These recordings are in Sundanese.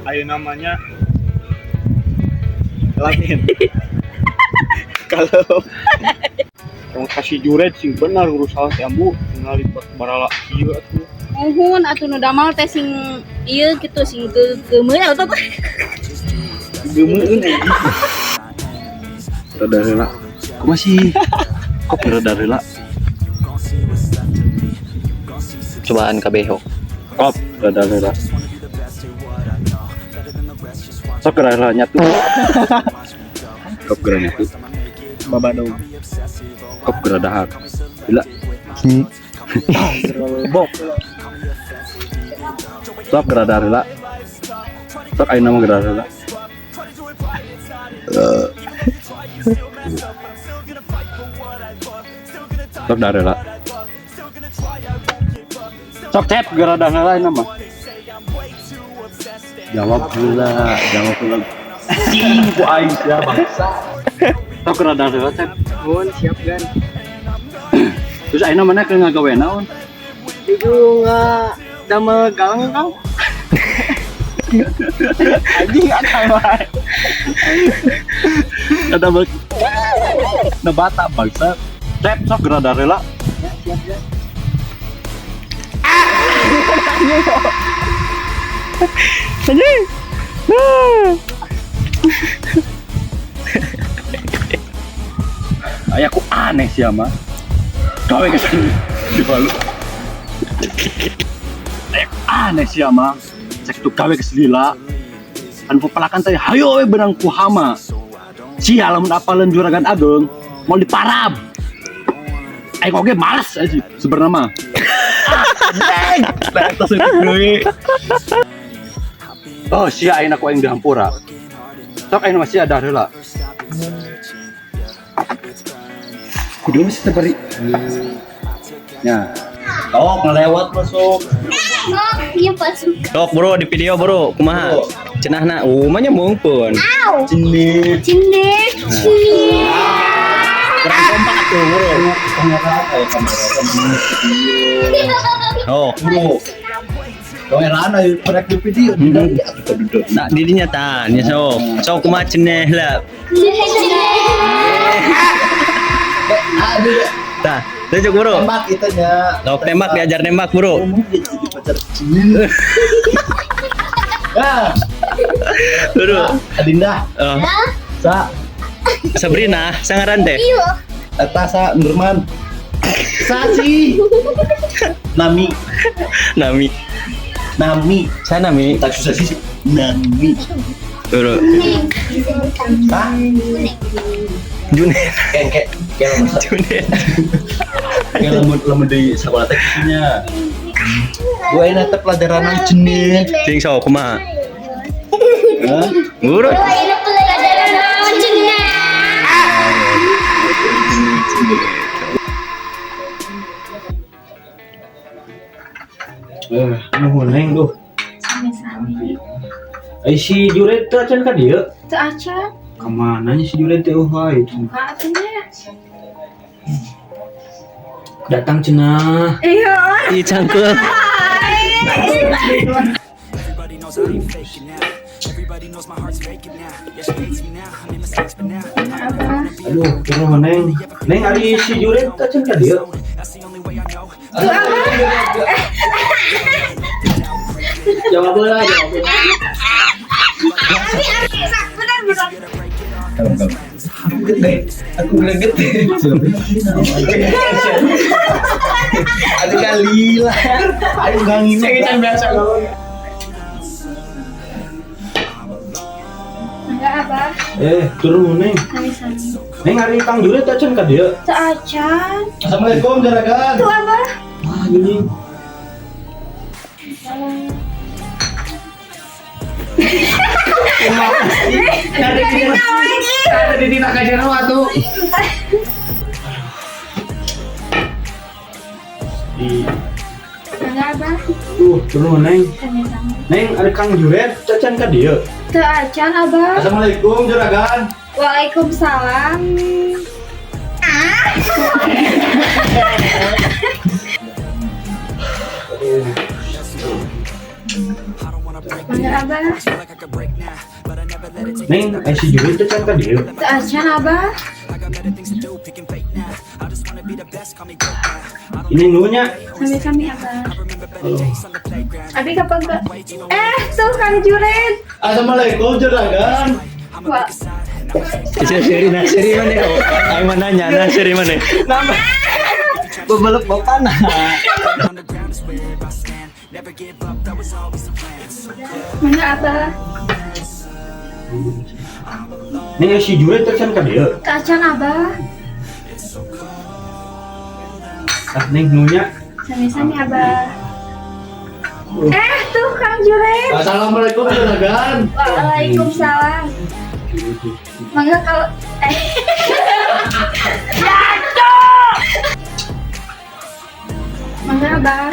Ayo namanya lain. Kalau yang kasih juret sing benar urus salah si ambu tinggal di barala ieu atuh. Muhun atuh nu damal teh sing ieu kitu sing geumeuh atuh teh. Geumeueun anjing. Rada heula. Kumaha sih? Kok rada heula? Cobaan kabeh ho. Kop rada heula. Sok geura heula nyatu. Kop geura nyatu. Babadog. Kop geura dahar. Gila. Bok. Sok geura dahar heula. Sok ayeuna mah geura heula. Sok dahar heula. Sok cep geura dahar heula ayeuna mah. Jawab heula, jawab heula. Cing ku aing sia bangsa. Sok geura dahar heula cep. Mun siap gan. Terus ayeuna mana keur ngagawe naon? Itu nggak damel galang kang. Anjing akal wae. Ada bak. Nebata bangsa. Cep sok geura dahar heula. Siap gan. Ayahku aneh sih ama. Gawe ke sini. Di balu. Ayah aneh sih ama. Cek tuh gawe ke selila. Anu pepelakan teh hayo we benang ku hama. Sia lamun apaleun juragan ageng mau diparab. Aing oge males aja sebenarnya mah. Anjing. Lah deui. Oh, sia aing aku aing dihampura. Sok aing mah sia dah heula. Kudu mesti tebari. Ya. Tok ngelewat masuk. Oh, iya Pak Suka. Sok bro di video bro, kumaha? Cenahna mah nya mungpun. Cini. Cine. Cine. Kurang kompak atuh bro. Kamera kayak kamera Oh, Bro. Kameraan ayo proyek di video. Nah dirinya tah, nya sok. Sok kumaha cenah lah. Cine. Aduh, Tah, tunjuk bro. tembak itu nya. Sok tembak diajar nembak bro. Jadi pacar Cini. Ya, Bro. Adinda, Oh, sa, Sabrina, sangaran teh. Iya. eta sa Nurman. Sa si. Nami, Nami. Nami. Saya Nami. Tak susah sih. Nami. Bro. Sa, Junet. kayak kayak lamun Junet. kayak lamun lamun di sekolah teh gitunya. Gua ini teh pelajaran nang jenis. Cing sok kumaha? Hah? Bro. Ini pelajaran cine. Nuhun neng duh. Sami-sami. Ai si Juret teh acan ka dieu? Teu acan. Kamana nya si Juret teh eueuh wae. Muka atuh nya. Datang cenah. Iya. Ih cangkeul. Aduh, nuhun neng. Neng ari si Juret teh acan ka dieu? Jawab heula, jawab heula. Benar benar. Aku greget deh. Aku kali lah. Ayo gangin. Saya biasa kalau. Enggak apa. Turun neng. Sami-sami. Neng ari Kang Juret acan ka dieu? Teu acan. Assalamualaikum juragan. Tuh apa? Ah, gini. Ada di tidak kajian atuh. Di Enggak apa. Turun neng. Sami-sami. Neng ari Kang Juret acan ka dieu? Teu acan abah. Assalamualaikum juragan. Waalaikumsalam. Mangga, Abah. Neng, eh si Jurid teh can ka dieu. Teu acan, Abah. Ini nunya. Sami-sami, Abah. Abi kapan ke? Eh, tuh Kang Jured. Assalamualaikum juragan. Wah, Seri nah seri mana? Aing mah nanya nah seri mana? Nama. Bebalep bapana. Mangga, Abah. Neng, eh si Jurid teh can ka dieu. Teu acan, Abah. Ah, Neng nunya. Sami-sami, Abah. Eh, tuh Kang Jured. Assalamualaikum juragan. Waalaikumsalam. Mangga kalau eh Jatuh. Mangga, Abah.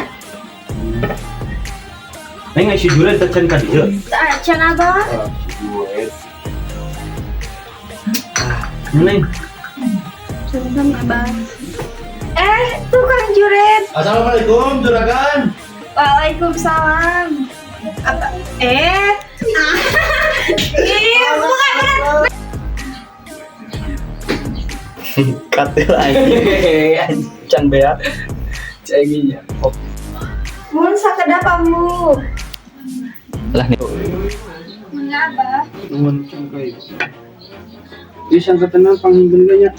Neng, eh si Jurid teh can ka dieu. Teu acan, Abah. Ah, si Jurid. Ah, Neng. Sami-sami, Abah. Eh, tuh Kang Jured. Assalamualaikum juragan. Waalaikumsalam. Apa? Eh. Ih, bukan, bukan. Katil anjing. Can bea. Cenginya. Mun sakedap, Ambu. Lah nih. Mangga, Abah. Nuhun can ka ieu. Ieu sangkateuna panggilkeun nya.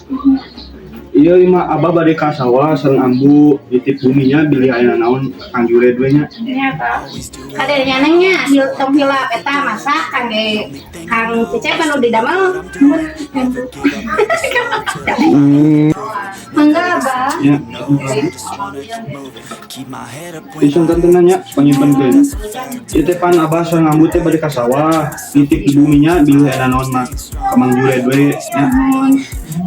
Ieu mah Abah bade ka sawah sareng Ambu nitip buminya bilih aya naon Kang Jured we nya. Ini apa? Kade nya nengnya hil tong hilap eta masak kangge Kang Cecep anu didamel. Mangga, Abah. Ya. Ieu sangkateuna nya panyimpenkeun. Ieu teh pan Abah sareng Ambu teh bade ka sawah nitip di buminya bilih aya naon mah ka Mang Jured we nya.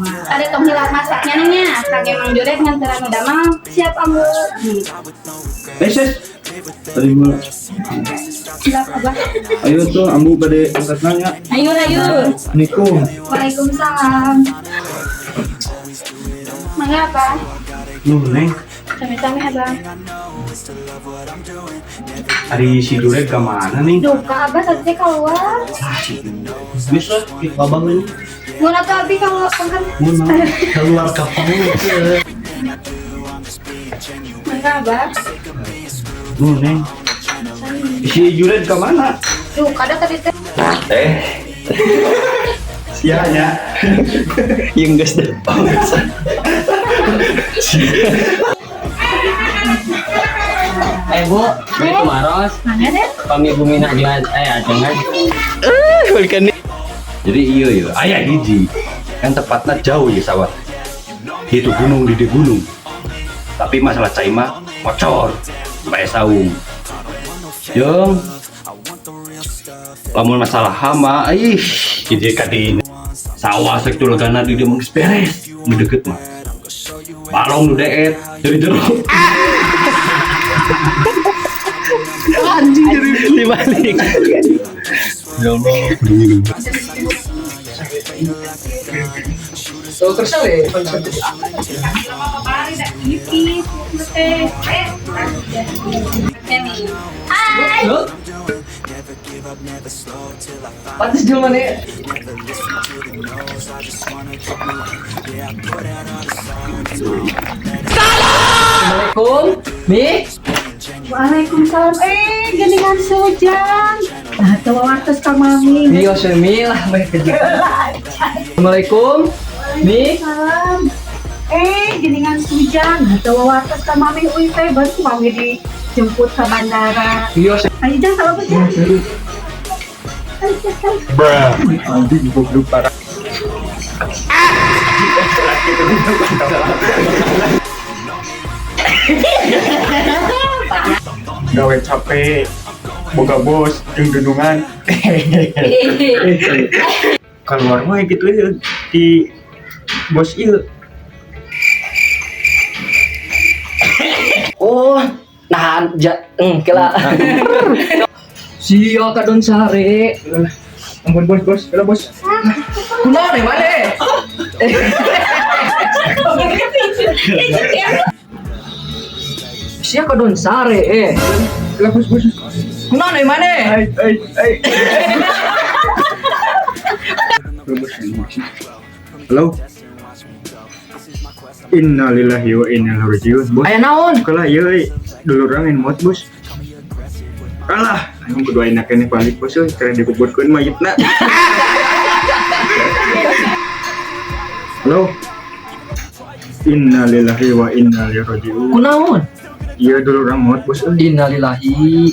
Kade tong hilap masaknya nengnya kangge Mang Jured nganteran nu damel. Siap, Ambu. Eh, ses. Tadi mah Siap, Abah. Ayo tuh Ambu bade angkat nanya. Ayo, ayo. Assalamualaikum. Waalaikumsalam. Mangga, Abah. Nuh, Neng. Sami-sami, Abah. Ari si Jured ka mana nih? Duka, Abah tadi teh keluar. Bisa di abang ini. Mun atuh abi kalau kan. Mun mau. Keluar kapan? Mangga, Abah. Nuh, Neng. Si Jured ka mana? Duka ada tadi teh. Eh. Sia nya. Yang geus dah. Eh Bu, beli kemaros. Mana deh? Pami bumi nak jual eh ajengan. Balikan nih. Jadi iya iya, aya hiji. Kan tepatnya jauh ya sawah. Itu gunung di gunung. Tapi masalah cai mah bocor. Bae saung. Jeung lamun masalah hama, ih, jadi kadinya. Sawah sakitu legana di dieu mah geus beres, nu deket mah. Balong nu deet, jadi jero. Anjing jadi dibalik. Ya Allah. So kesel ya. Hai. Pantes jelema nih. Assalamualaikum, Mi. Waalaikumsalam. Eh, geningan Sujan. Nah, teu wartos ka Mami. Iya, semi lah meh kerja. Assalamualaikum, Mi. Waalaikumsalam. Eh, geningan Sujan. Nah, teu wartos ka Mami uy teh baru Mami dijemput ke bandara. Iya, Ayo jang kalau jang. Anjing goblok parah. Gawe capek boga bos jeung dundungan keluar mah gitu ya di bos ieu. Oh, nah, ja, kela. Sia kadon sare. Ampun bos, bos, kela bos. Kunaon eh mana? Sia kadon sare eh. Kela bos, bos. Kunaon euy maneh? Ai ai ai. Halo. Innalillahi wa inna ilaihi rajiun, Bos. Aya naon? Kalah ieu euy, dulur urang maot, Bos. Alah, aing kudu ayeuna keneh balik, Bos euy, keren dikuburkeun mayitna. Halo. Innalillahi wa inna ilaihi rajiun. Kunaon? Ieu dulur urang maot, Bos euy. Innalillahi.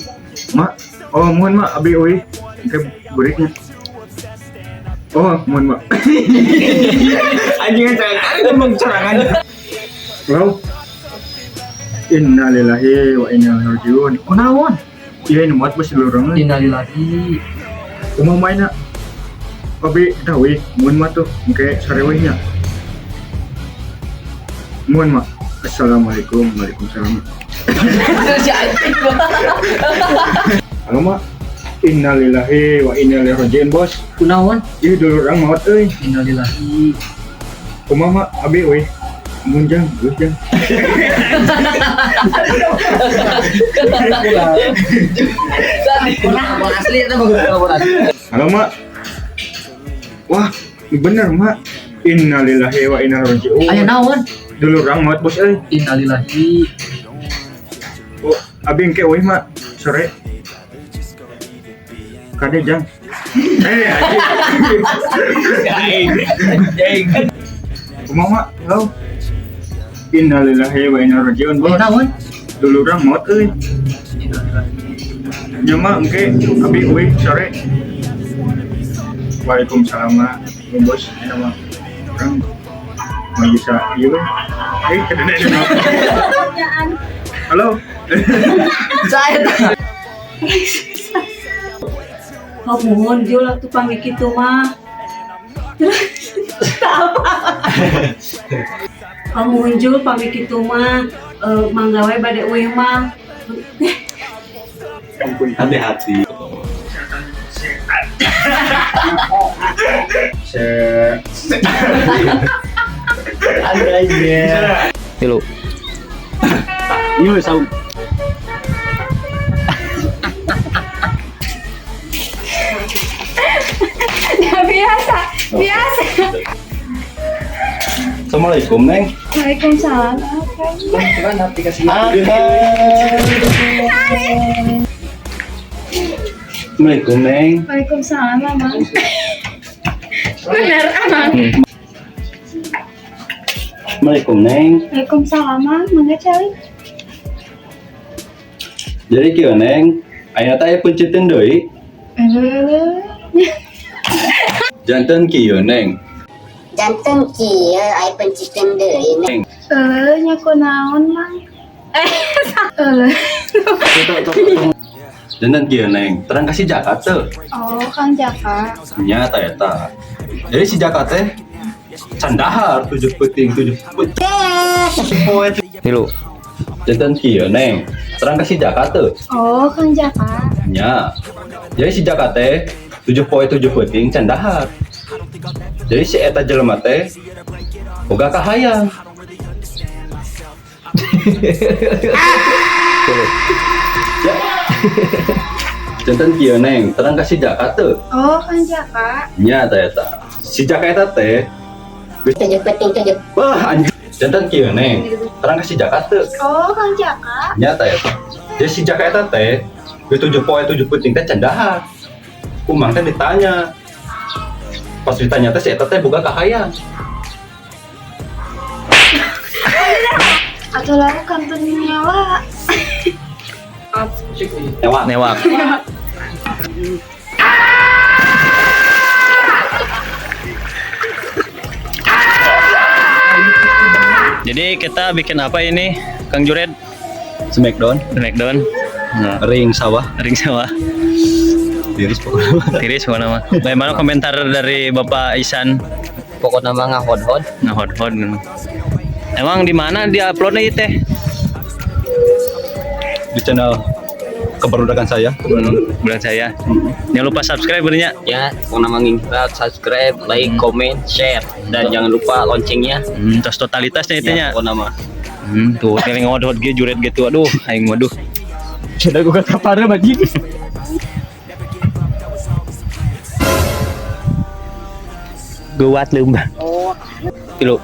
Mak, oh mohon mak, abi euy. Engke beritnya. Oh, mohon mak. Anjing jangan ngomong serangan. Halo. Innalillahi wa inna ilaihi rajiun. Kunaon? Iya ini maot bos dulur urang. Innalillahi. Kumaha maena? Abi tahu mohon mak tuh, engke sore we nya. Mohon mak. Assalamualaikum, waalaikumsalam. Si anjing. Halo mak. Innalillahi wa inna ilaihi rajiun, Bos. Kunaon? Ih dulur urang maot euy. Innalillahi. Kumaha mak, abi euy. Mun jang, geus jang. Lapor asli eta mah kudu lapor asli. Halo mak. Wah, bener mak. Innalillahi wa inna ilaihi rajiun. Aya naon? Dulur urang maot bos euy. Innalillahi. Oh, abi engke euy mak. Sore. Kade jang. Eh, anjing. Kumaha mak? Halo. Innalillahi wa inna ilaihi rajiun, Aya Bos. naon? Dulur urang maot euy. Innalillahi. Nya mak engke abi euy sore. Waalaikumsalam mak. Bos, ini mah urang mau bisa ieu we. Eh, kedene ini. Halo. Saya tah. Oh, mohon Jul atuh pamit kitu mah. Terus tak apa. Oh, mohon Jul pamit kitu mah, mangga we bade euy mah. Ampun. Hati-hati. Se Ada. Tilu. Iya, saung. Ya biasa, biasa. Assalamualaikum, Neng. Waalaikumsalam. Cuman aplikasinya. Assalamualaikum, Neng. Waalaikumsalam, Mamang. Bener, Amang. Assalamualaikum, Neng. Waalaikumsalam, Mang. Mangga calik. Jadi kieu, Neng. Aya teh aya peunciteun deui. Aduh. Janten kieu, Neng. Janten kieu aya penciteun deui Neng. Eh, nya kunaon, Mang? Eh, eh. Janten kieu, Neng. Terang ka si Jaka teu. Oh, Kang Jaka. Nya ta eta. Jadi si Jaka teh can dahar 7 peuting 7 peuting. Poe. Tilu. Janten kieu, Neng. Terang ka si Jaka teu. Oh, Kang Jaka. Nya. Jadi si Jaka teh 7 poe 7 peuting can dahar. Jadi si eta jelema teh boga kahayang. Ya. Janten kieu, Neng, terang ka si Jaka teu. Oh, Kang Jaka. Nya ta eta. Si Jaka eta teh 7 peuting 7 wah anjing. Janten kieu, Neng, terang ka si Jaka teu. Oh, Kang Jaka. Nya ta eta. Jadi si Jaka eta teh geus 7 poe 7 peuting teh can dahar. Kumang teh ditanya. Pas ditanya teh si eta teh boga kahayang. Atau lalu kantun nyawa. Newak. Newak. Jadi kita bikin apa ini, Kang Jured? Smackdown, Smackdown. Nah, ring sawah, ring sawah. Tiris pokoknya. Tiris pokoknya mah. Bagaimana komentar dari Bapak Isan? Pokoknya mah ngahod-hod. Nah, hot-hot. Emang di mana dia uploadnya itu teh? Di channel keberudakan saya. Bulan saya. Jangan lupa subscribe bernya. Ya, pokoknya mah ngingat subscribe, like, comment, share, dan jangan lupa loncengnya. Terus totalitasnya itu nya. Ya, pokoknya mah. Tuh, kayak ngehot-hot ge juret gitu. Aduh, aing waduh. Sudah gua kata parah bajing. Gewat leumbang. Oh. 3.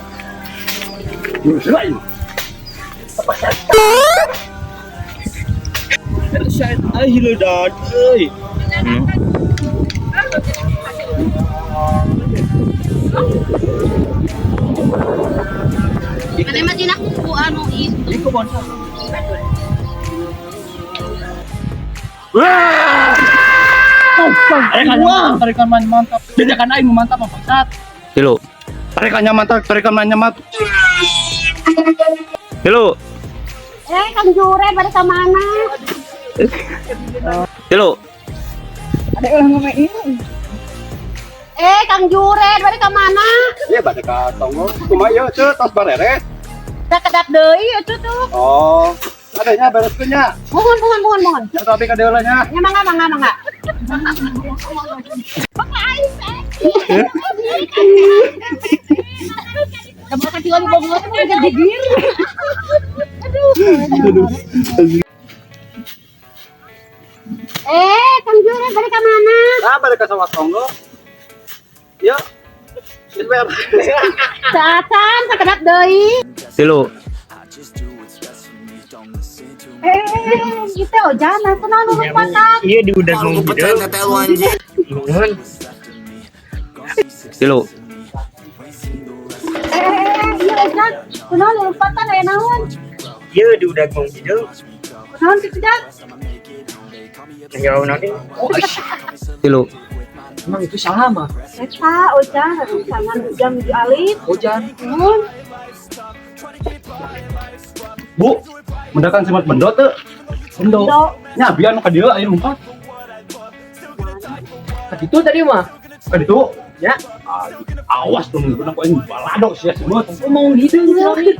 Euy. Mana mah dina kuku anu itu. Tarikan mantap. Jajakan aing mantap apa bangsat. 3. Tarikannya mantap, tarikannya mantap. 3. Eh, Kang Jure pada ka mana? 3. Ada orang ngomong ini. Eh, Kang Jure pada ka mana? Iya bade ka tonggo. Kumaha ieu ceu tos bareres. Da kedap deui itu tuh. Oh, adanya bereskeun nya. Mohon, mohon, mohon, mohon. Ya tapi ka deui nya. Ya mangga, mangga, mangga. Bapak aing. Da bakal tinggal di Bogor tuh udah digir. Aduh. Eh, Kang Jure balik ke mana? Ah, bade ka sawah tonggo. Yo. Cacan sakedap deui. 3. Eh, gitu ojan, aku naon lompatan. Iya di udah ngomong gitu. 3. Eh, iya ojan, kunaon lompatan aya naon? Iya di udah ngomong gitu. Kunaon kitu jang? Jauh nanti. 3. Emang itu salah mah. Eta ojan, tangan ujang nuju alit. Ojan. Nuhun. Bu, mendakan simat bendo teu. Bendo. Bendo. Nya abi anu ka dieu aya lompat. Ka ditu tadi mah. Ka ditu. Ya. Awas tuh nunggu ku aing balado sia semut. Oh, mau hideung Tapi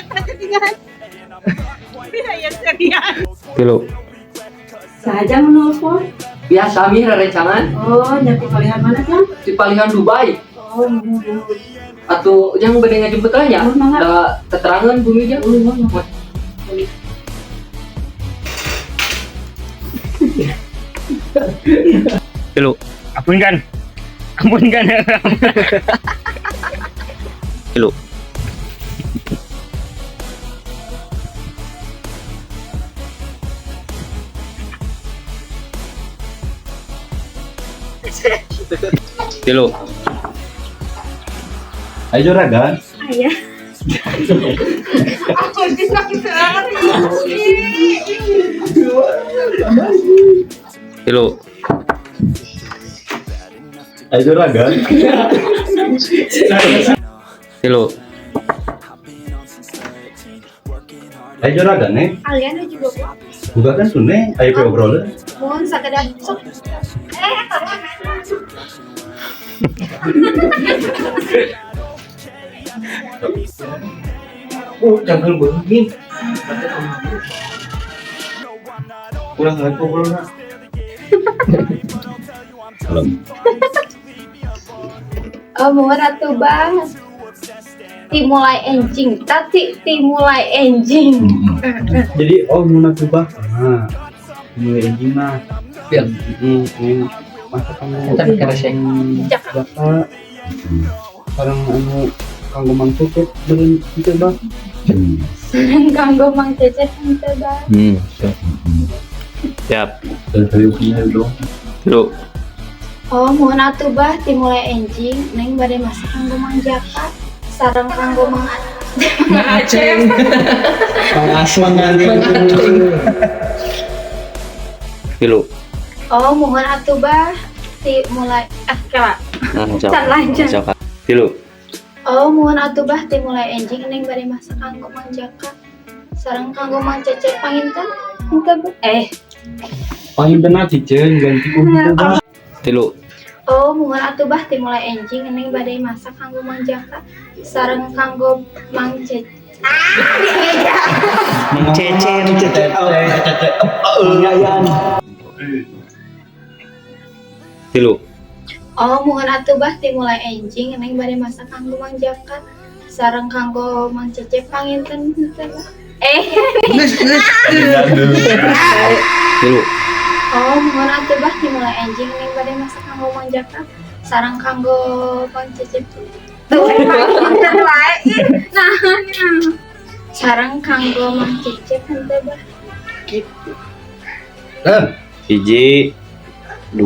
eta ketinggalan. Iya, serian. 3. Saja menelpon. Biasa mi rerencangan. Oh, nyati palihan mana kan? Di palihan Dubai. Oh, nuhun. Atau jangan bade ngajemput lah ya. Oh, mangga. Da keterangan bumi jang. 3. Ampun kan. Ampun kan. 3. 3. Ayo juragan. Ayah. Aku bisa gitu. 3. Ayo juragan. 3. Ayo juragan nih. Alian juga Bu. Buka kan sune, ayo pe obrolan. Mohon sakedap sok. Eh, Oh, jangan beungin. Kurang lagi obrolan. Belum. Oh, mohon atuh bang. Timulai enjing, tati timulai enjing. Jadi oh mun atuh bah. Nah, mulai enjing mah. Biar. Heeh, masa kamu Eta keresek. Jaka sareng anu kanggo Mang Cecep beureun kitu bah. Sareng kanggo Mang Cecep henteu bang. Siap. Dong. 3. Oh, mohon atuh bah timulai enjing, neng bade masak kanggo Mang Jaka, sareng kanggo Mang Aceng. Mang Aseng. Mang Aceng. 3. Oh, mohon atuh bah timulai ah kela. Can lanjut. 3. Oh, mohon atuh bah timulai enjing neng bade masak kanggo Mang Jaka, sareng kanggo Mang Cecep panginten. Henteu Bu. Eh, Panginten ciceun ganti ku kitu bah. 3. Oh, mohon atuh bah timulai enjing neng bade masak kanggo Mang Jaka, sareng kanggo Mang Cecep. Ah, dibeja. Mang Cecep. Cecep. Cecep. Yayan. 3. Oh, mohon atuh bah timulai enjing neng bade masak kanggo Mang Jaka, sareng kanggo Mang Cecep panginten henteu Bah. Eh, 3. oh, mohon atuh bah timulai enjing neng bade masak kanggo Mang Jaka, Sareng kanggo Mang Cecep. Tuh, panginten wae. Nah, sareng kanggo Mang Cecep henteu bah. Gitu. 1, 2,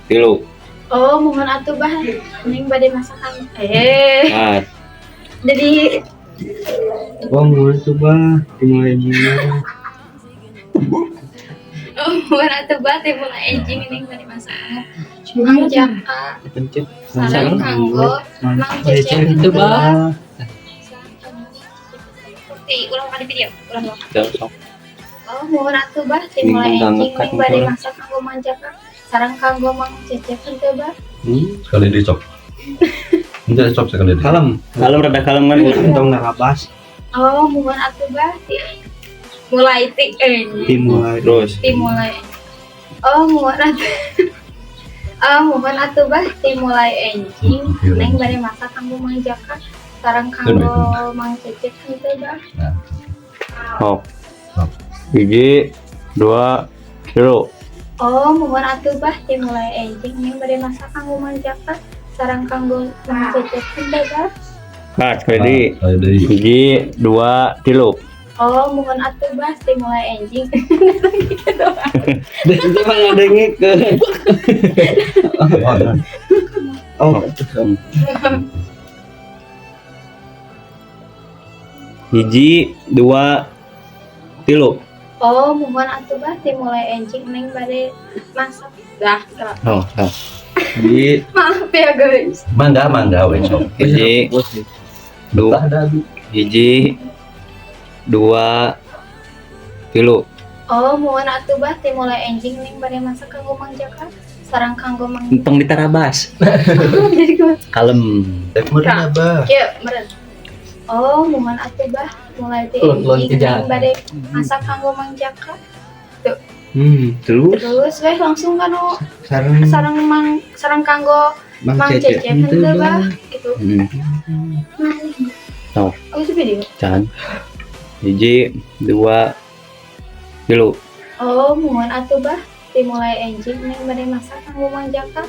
3. Oh, mohon atuh bah. Neng bade masakan. Jadi oh, mohon atuh bah, dimulai enjing. Oh, mohon atuh bah, dimulai enjing neng bade masakan. Mang Jaka. Sareng kanggo Mang Cecep henteu bah. Ulang kali video, ulang. Oh, mohon atuh bah, dimulai enjing neng bade masak kanggo Mang Jaka. Sareng kanggo Mang Cecep henteu bah. Sekali dicop. Enggak cop sekali deh. Kalem, kalem rada kalem kan entong narabas. Oh, mohon atuh bah, mulai ti dimulai terus. Dimulai. Oh, mohon atuh. Oh, mohon atuh bah, dimulai enjing neng bade masak kanggo Mang Jaka. Sareng kanggo Mang Cecep henteu bah. Oh. 1, 2, 3. Oh, mohon atuh bah, dimulai enjing neng bade masak kanggo Mang Jaka. Sareng kanggo Mang Cecep henteu bah. Nah, ready. 1, 2, 3. Oh, mohon atuh bah, dimulai enjing. Itu mah ngadengikeun. Oh. 1, 2, 3. Oh, mohon atuh bah, dimulai enjing neng bade masak. Dah. Oh, dah. Di maaf ya guys. Mangga mangga we sok. 1, 2, 1, 2, 3. Oh, mohon atuh bah, dimulai enjing neng bade masak kanggo Mang Jaka. Sareng kanggo Mang Entong ditarabas. Jadi kumaha? Kalem. Dek meureun abah. Kieu meureun. Oh, mohon atuh bah, mulai ti enjing neng bade masak kanggo Mang Jaka. Tuh. Terus? Terus weh langsung kanu sareng Mang sareng kanggo Mang Cecep henteu bah gitu. Oh. Oh, itu video. Can. 1, 2, 3. Oh, mohon atuh bah, dimulai enjing neng bade masak kanggo Mang Jaka.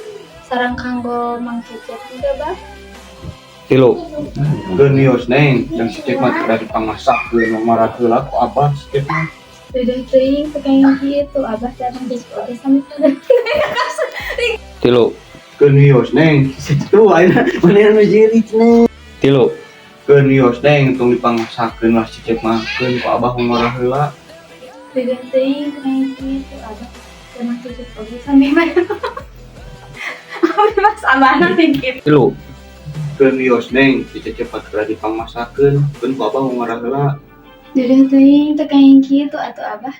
Sareng kanggo Mang Cecep henteu bah. 3. Genius neng, yang si Cecep mah kada dipangmasakkeun marah heula ku abah si Cecep mah. Udah teuing teu kayak gitu, abah datang di oge sami. 3. Genius neng, si Cecep ayeuna manehna nu jeri cenah. 3. Genius neng, tong dipangmasakkeun lah si Cecep mah, keun ku abah marah heula. Udah teuing teu kayak gitu, abah datang Cecep oge sami. Mas abahna dikit. 3. Genius neng, si Cecep mah kada dipangmasakkeun, keun ku abah marah heula. Udah teuing teu kayak gitu atuh abah.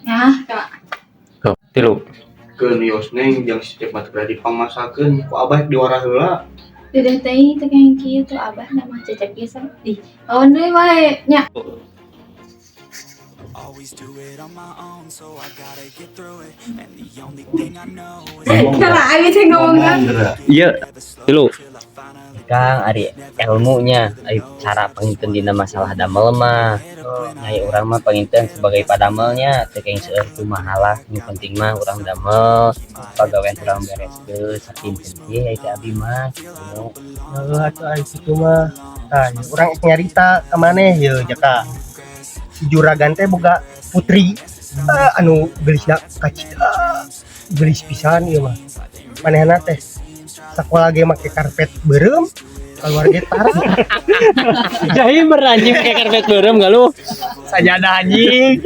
Nah, kak. 3. Genius neng, jeung si Cecep mah kada dipangmasakeun, ku abah diwarah heula. Udah teuing teu kayak gitu abah nama Cecep ge sama di. Oh, deui wae nya. Kalau abi teh ngomong Iya, 3. Kang ari ilmunya, ari cara panginten dina masalah damel mah. Ai urang mah panginten sebagai padamelnya teu kenging seueur kumaha lah, nu penting mah urang damel, pagawean urang bereskeun sakinten ge ai teh abi mah gitu. Heuh atuh ari kitu mah. Tah, urang nyarita ka maneh yeuh Jaka. Si juragan teh boga putri anu geulisna kacida. Geulis pisan ieu mah. Manehna teh sakola ge make karpet beureum, keluar ge tara. Jahimer anjing pakai karpet beureum enggak lu? Sajadah anjing.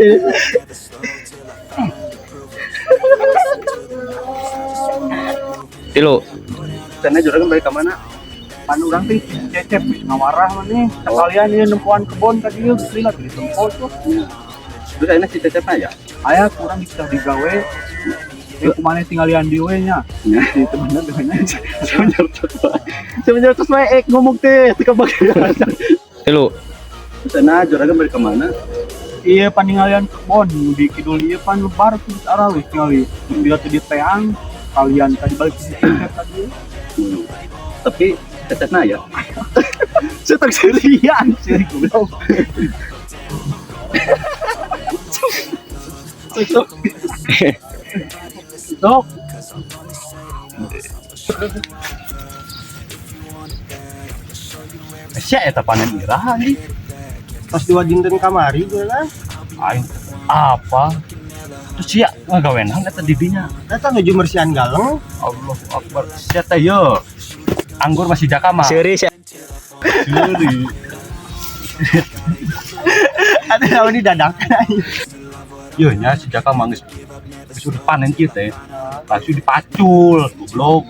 3. Cenah juragan balik ka mana? Pan urang teh Cecep geus ngawarah maneh. Sekalian ieu nempoan kebon tadi ieu geus lila teh ditempo tuh. Terus ayeuna si Cecep aya? Aya kurang bisa digawe. Ieu kumaneh tinggalian di we nya. Itu bener nya. Semenjak terus wae ngomong teh teu kabagian. 3. Cenah juragan balik ka mana? Iya paninggalian kebon di kidul ieu pan lebar tuh geus arah we tingali. Bila teh diteang kalian tadi balik si Cecep tadi. Tapi Cecepna ya. Saya tak serian, seri goblok. Sok. Sok. Sia eta panen iraha anjing. Pas dua dinten kamari geuna. Aing apa? Terus sia ngagawenan eta di dinya. Eta nuju mersihan galeng. Allahu Akbar. Sia teh ye. Anggur masih jaka mah. Seuri sia. Seuri. Atuh naon didadakan anjing. Ye nya si jaka mah geus geus panen kieu teh. Langsung dipacul, goblok.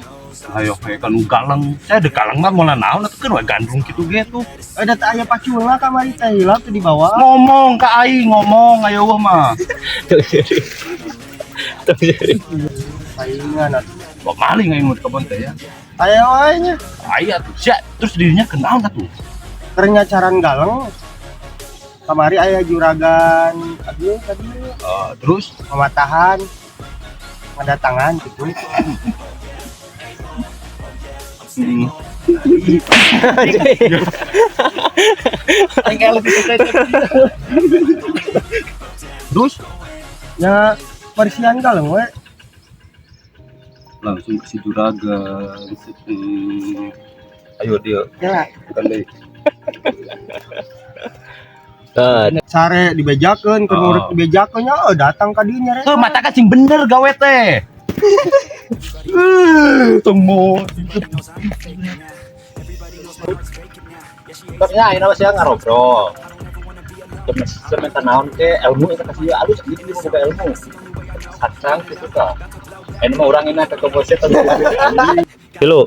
Ayo kayak kan galeng. Saya ada galeng mah moal naon atuh kan we gandrung kitu ge tuh. Ada teh aya paculna kamari teh hilap teh dibawa. Ngomong ka aing, ngomong ayo eueuh mah. Tong seuri. Tong seuri. Palingan atuh. Kok maling aing mun kebon teh ya. Aya wae nya. Aya tuh sia, terus dirinya kenal atuh. Keur nyacaran galeng. Kamari aya juragan aduh tadi. Terus pematahan kedatangan gitu. Terus ya persian kaleng we langsung ke si juragan. Ayo dia. Ya. Bukan deui. Sare dibejakeun, keur ngurut dibejakeun nya datang ka dieu nyare. Heuh mata ka sing bener gawe teh. Temu. Ternyata ayeuna mah sia ngarobrol. Semen naon ke ilmu eta kasih alus gitu di boga ilmu. Sacang kitu tah. Ayeuna mah urang enak ke kebon teh. Tilu.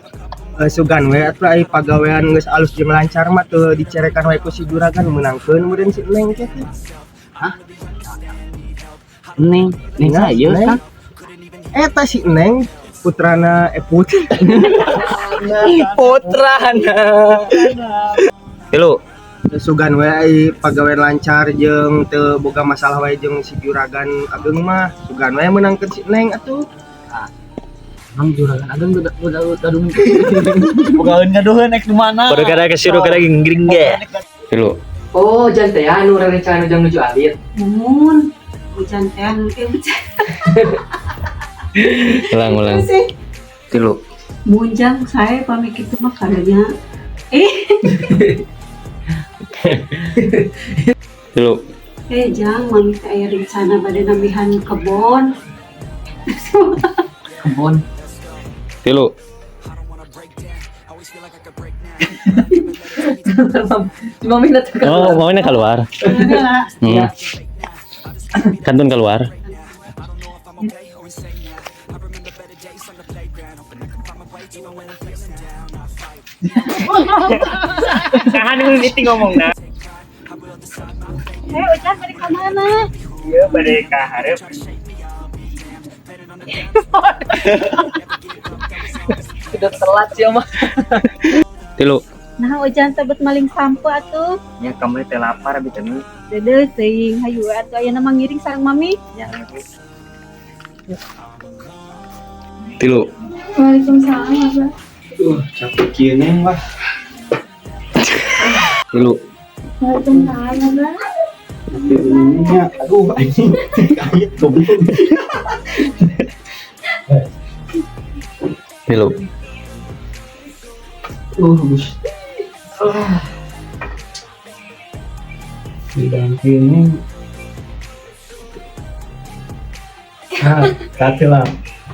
Sugan we atuh ai pagawean geus alus jeung lancar mah teu dicerekan wae ku si juragan meunangkeun meureun si Neng teh. Hah? Neng, Neng saya kan? Eta si Neng putrana Eput. Putrana. Tilu. Sugan we ai pagawean lancar jeung teu boga masalah wae jeung si juragan ageng mah. Sugan we meunangkeun si Neng atuh. Emang juragan ageng udah gaduh. Bogaeun gaduheun ek nu mana? Baru kada kesiru kada ginggring ge. Tilu. Oh, jan teh anu rencana jang nuju alit. Mun hujan teh anu hujan. Ulang ulang. Tilu. Munjang saya pamit kitu mah kadanya. Tilu. Jang mami teh aya rencana bade nambihan kebon. Kebon. Tilu. Mami na Oh, mami na keluar. Kantun keluar. Kahan ini ngomongna. Ucan bade ka mana? Ieu bade ka hareup. Sudah telat sih mah. Tilu. Nah, ujan tebet maling sampeu atuh. Nya kamu teh lapar abi teh. Deudeuh teuing hayu atuh ayeuna mah ngiring sareng mami. Nya. Tilu. Waalaikumsalam, Abah. Capek kieu neng wah. Tilu. Waalaikumsalam, Abah. Nya, aduh anjing. Kaget goblok. Tilu. Gusti. Diganti ini. Ah, kate lah.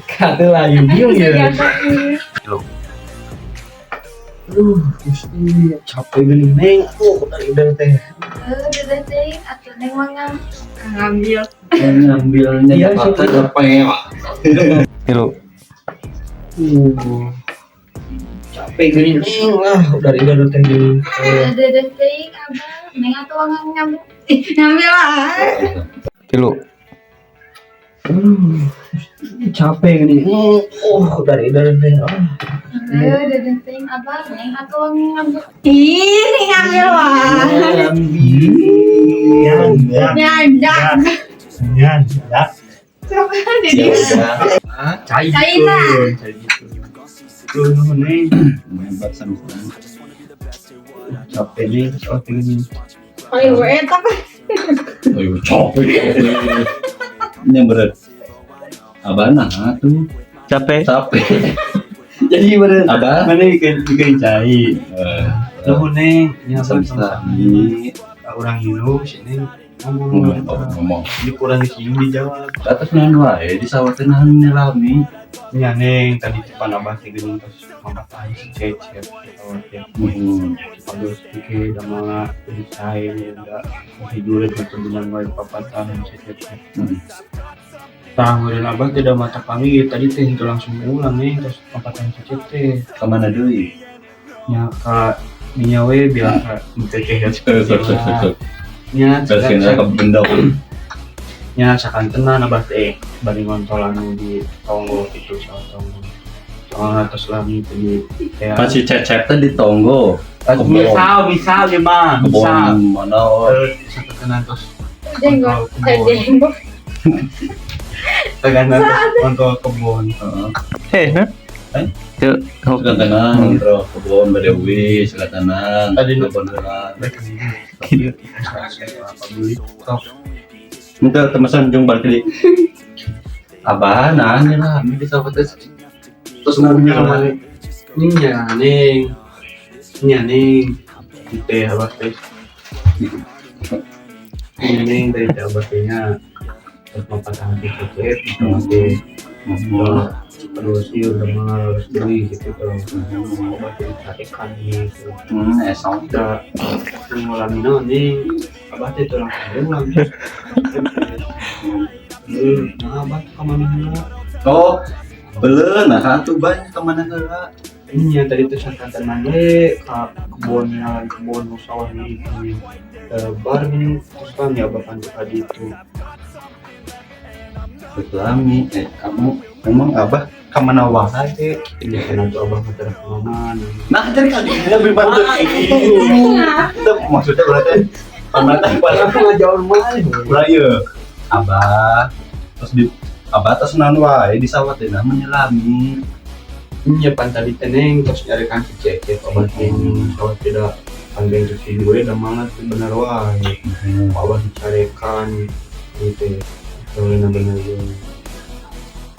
Kate lah yung ya. Gusti, capek geuning neng. Aduh, dari teh. Udah teh, atuh neng mah ngambil. Ngambilnya iya, capek. Tilu. Capek geuning neng lah, udah teh geuning. Udah teh, abah. Neng atuh ngambil. Ngambil lah. Tilu. Capek geuning. Dari teh. Udah teh, abah. Neng atuh ngambil. Ih, ngambil lah. Ngambil. Nyandak. Nyandak. Jadi China. Tuh neng. Hebat sama. Capek nih, capek nih. Ayo etak. Ayo capek. Ini yang berat. Abana tuh. Capek. Capek. Jadi mana? Abah? Mana ikan ikan cai. Nuhun Neng, nya Sami-sami. Urang hirup si Neng ngomong. Ngomong. Di kurang sini dijawab. Atas nahan wae di sawah teh nahan lami. Nya Neng tadi depan abah teh geuning tos mapatahan si Cecep sawah teh. Terus oke damala desain ya enggak hijau lagi benang wae papatahan si Cecep. Tah meureun abah teh da mata kami tadi teh henteu langsung pulang nih terus papatahan si Cecep teh. Ka mana deui? Nya ka dinya we biasa teh teh Sok sok sok sok. Nya Bersihna ke bendong. Nya sakantenan abah teh bari ngontol anu di tonggo gitu sawah tonggo. Soalna tos lami teh di teh. Kan si Cecep teh di tonggo. Misal misal ya mah, misal. Kebon mana? Terus sakantenan tos Jenggot, kontol kebon. jenggot. Sakantenan tos kontol kebon. Eh, Eh? Tuh, Sakantenan ngontol kebon bade uwi sakantenan. Tadi nu kebon heula. Apa beli tok. Ente temesan jeung balik deui. Abah nahan lah, di sawah teh. Terus Nya nya Neng. Nya Neng. Teh abah teh. Nya Neng teh teh abah teh nya. Terus mapatahan si Cecep, teh. Terus ieu udah mah harus beli gitu kalau obat jadi carekan gitu. Esong. Da ngulami naon nih, abah teh tulang pulang. Nah abah ka mana heula? Oh, beuleun nah atuh banyak ka mana heula. Iya tadi tuh sakantenan we ka kebon jalan kebon nu sawah itu. Bar gini terus kan ya abah kan tadi itu. Lami, kamu emang abah kemana wae? Ini kan tuh abah mah teu kemana. Nah, jadi kali ini lebih bantu itu. Maksudnya berarti pemerintah pada ngajauh mana? Ulah ieu. Abah terus di abah terus naon wae di sawah teh nah menyelami. Iya pan tadi teh Neng terus nyarikan si Cecep abah teh sawah tidak pandai terus si gue udah mana tuh bener wae. Abah dicarekan gitu. Bener-bener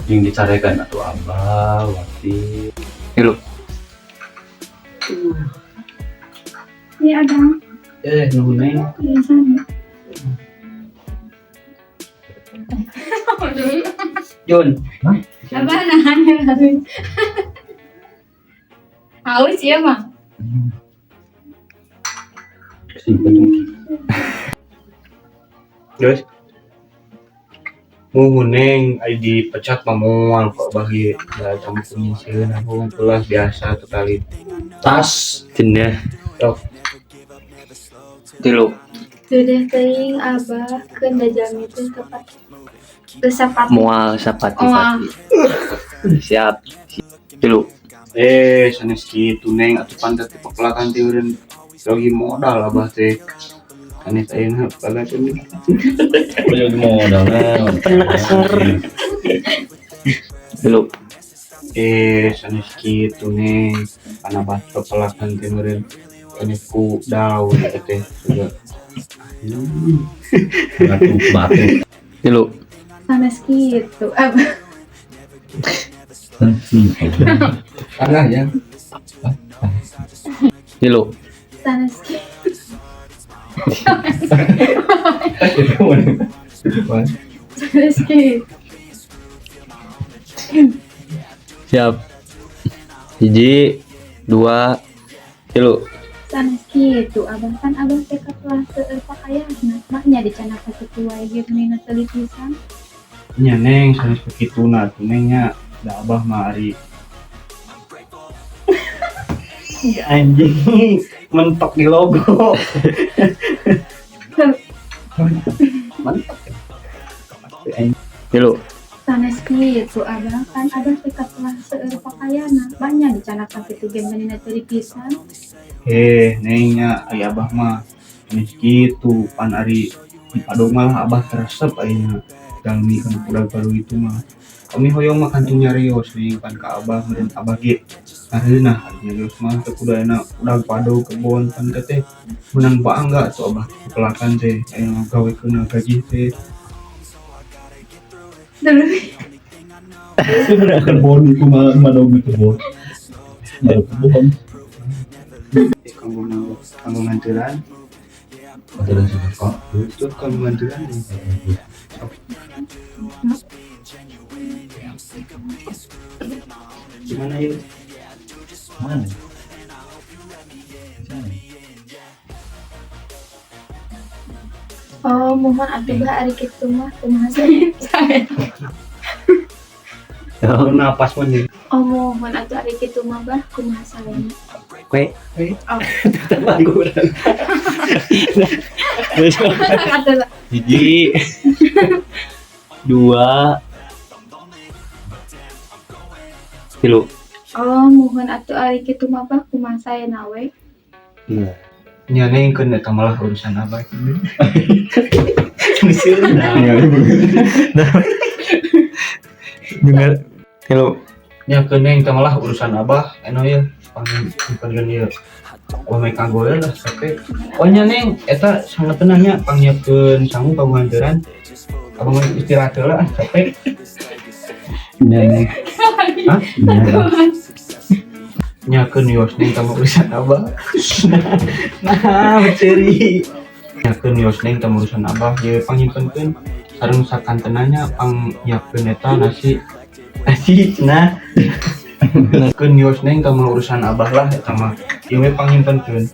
yang dicarekan atau abah wati. Ilu. Iya Abang. Nuhun Neng. Iya sama. Jun. Abah nahan harus. Haus ya mah. Terus muhun Neng ai dipecat mah moal kok bagi da tamu penyisireun aku kelas biasa tuh kali. Tas cenah. Tok. Tilu. Sudah teuing abah keun da jalmi teh tepat. Teu sapati. Moal sapati-pati. Siap. Tilu. Sanes kitu Neng atuh pantat teh pepelakan teh eureun lagi modal abah teh. Sanes ayeuna pepelakan. Lagi modal. Penekeser. Tilu. Sanes kitu Neng. Pan abah pepelakan teh eureun sanes ku daun teh sudah. Batu batu. Tilu. Sanes kitu abah. Parah ya. Tilu. Sanes kitu. Sanes kitu. Siap. 1, 2, 3. Sanes kitu abah kan abah teh katelah seueur pakaianna mah nya dicanaka kitu wae ge meuni teu pisan. Nya Neng sanes kituna atuh Neng nya da abah mah ari. Anjing mentok di logo. Mentok. Tilu. Sanes kitu abah kan abah teh katelah seueur pakaianna mah nya dicanaka kitu ge meuni teu pisan. Neng nya ari abah mah sanes kitu pan ari di Padong malah abah teresep ayeuna jalmi kana budak baru itu mah. Kami hoyong mah kantung nyarios nih pan ka abah meureun abah ge ngareunah ari nyarios mah teu kudu ayeuna udag pado kebon pan teh meunang bangga tuh abah pepelakan teh aya gawekeun gaji teh. Kebon itu mah madog di kebon. Bohong. Kanggo kanggo nganteran. Nganteran siapa? Itu kanggo nganteran. Gimana yuk? Mana? Oh, mohon atuh bah ari kitu mah kumaha saya. Oh, napas mah nih. Oh, mohon atuh ari kitu mah bah kumaha saena. Kue. Oh. Tetap kurang. Hiji. Dua. Tilu. Oh, mohon atuh ari kitu mah bah kumaha saena we. Nah. Nya neng keun eta malah urusan abah. Dengar. Tilu. Nya keun neng eta malah urusan abah eno ye pangnyieun ieu. Wah make kanggo we lah sampe. Oh nya neng eta sangeuteunan nya pangnyiapkeun sangu kanggo nganteran. Abah mah istirahat heula ah capek. Nya neng. Hah? Nya keun yos neng ka urusan abah. Nah, ceri. Nya keun yos neng ka urusan abah ye pangyimpenkeun sareng sakantenanya pangnyiapkeun eta nasi. Nasi cenah. Keun yos neng ka urusan abah lah eta mah. Ieu we pangyimpenkeun.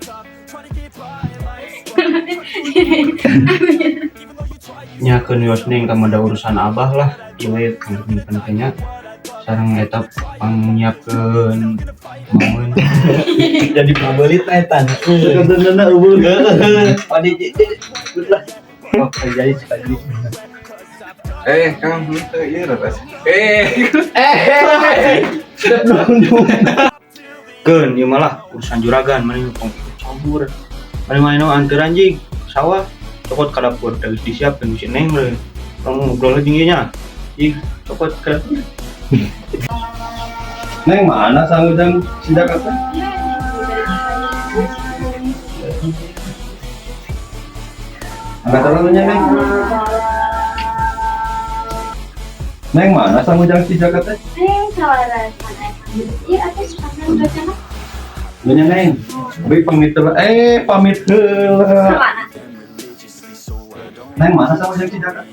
Nya keun yos neng ka da urusan abah lah ieu we pangyimpenkeun nya. Sareng eta pangnyiapkeun mamun. Jadi pabelit eta. Sebenarnya eueuh. Padi lah. Oh, jadi sekali. Kang henteu ieu ras. Keun ieu malah urusan juragan maneh tong campur. Maneh mah anu anteur anjing sawah cokot ka dapur da geus disiapkeun si Neng we. Tong ngobrol jeung ieu nya. Ih, cokot ka dapur. Neng mana sangu jang si Jakarta? Angkat tangannya Neng. Neng mana sangu jang si Jakarta? Neng sawara sana. Iya atuh sana udah. Nanya Neng. Abi pamit heula. Pamit heula. Sawana. Neng mana sangu jang si Jakarta?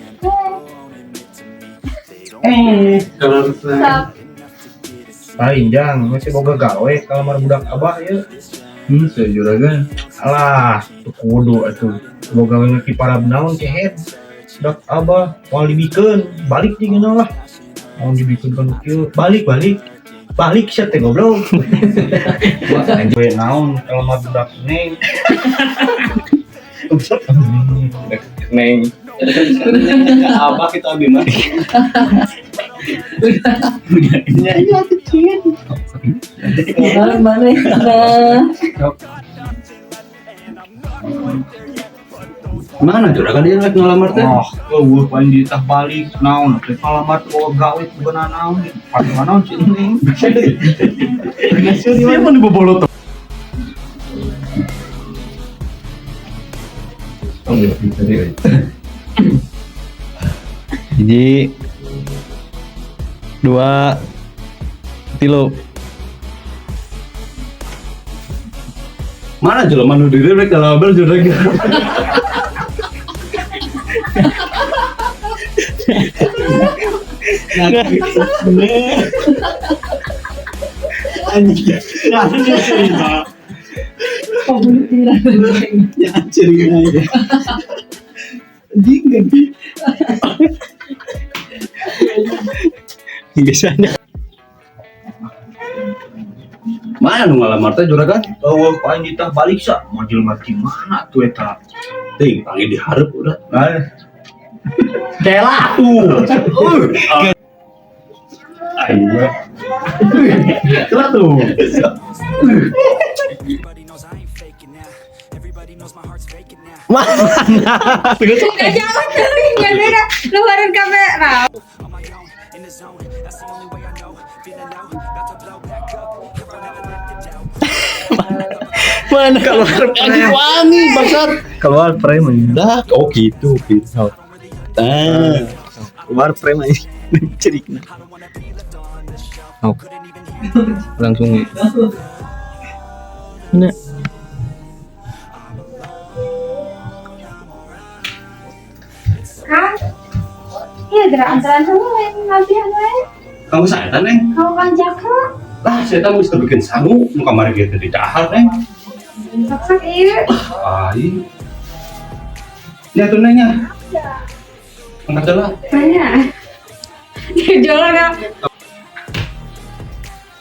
Kalau lain jang masih boga gawe kalamar budak abah ya. Saya juragan. Alah, tuh kudu atuh. Boga gawe ngeki parab naon kehed. Budak abah moal dibikeun, balik jeung lah. Mau dibikeun kan kieu, balik balik. Balik sia teh goblok. We naon kalamar budak neng. Neng. Abah kita abi mah. Iya kecil. Mana? Mana juragan dia rek ngalamar teh? Oh, eueuh paling ditah balik naon teh ngalamar boga gawe beuna naon paling naon si Neng. Siapa nu bobolot? Oh, iya, Hiji, dua, tilu. Mana jelema nu diri rek ngalamar juragan. Anjing. Anjing. Biasanya. Mana nu ngalamar teh juragan? Eueuh paling ditah balik sa, mau jelema di mana tuh eta? Ting, panggil dihareup udah. Nah, Kela tuh. Ayo. Kela tuh. Mana? Enggak jauh teuing, enggak beda. Luaran kamera. Mana keluar anjing wangi bangsat. Keluar frame. Dah, oh gitu, gitu. Ah. Keluar frame aja. Cerikna. Oh. Langsung. Nah. Kang. Iya gerak antaran kamu yang latihan we. Kamu saya Neng. Kamu kan Jaka. Lah, saya tahu mesti bikin sangu, nu kamari ge teu didahar, Neng. Sok-sok ieu. Ai. Ini atuh Neng nya. Angkat lah. Banyak. Jualan kan.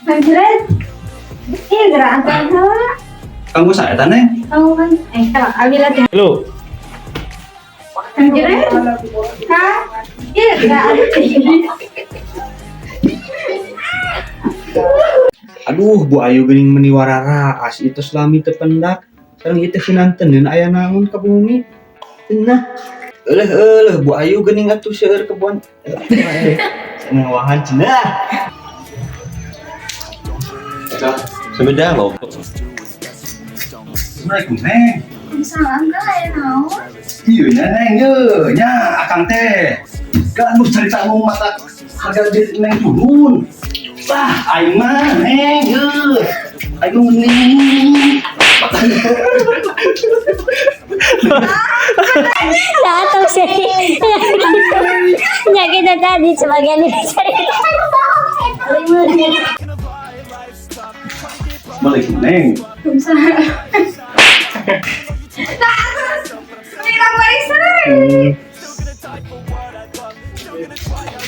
Kang Juret. Iya gerak antaran heula. Kamu saya Neng. Kamu kan kalau abi latihan. Halo. Kang Juret. Kang. Iya gerak. Aduh, Bu Ayu geuning meni wararaas itu selami teu pendak. Sareng ieu teh sinanteneun aya naon ka bumi. Cenah. Euleuh euleuh Bu Ayu geuning atuh seueur kebon. Cenah wahan cenah. Semedang loh. Assalamualaikum, Neng. Salam Kang aya naon? Iya nya Neng, ye, nya akang teh. Kan nu cerita nu mata harga diri Neng turun. Wah, aing mah Neng, ye. Aing mah mending. Datang sih. Ya kita tadi sebagian cerita. Assalamualaikum, Neng. Waalaikumsalam. Nah, bilang barisan.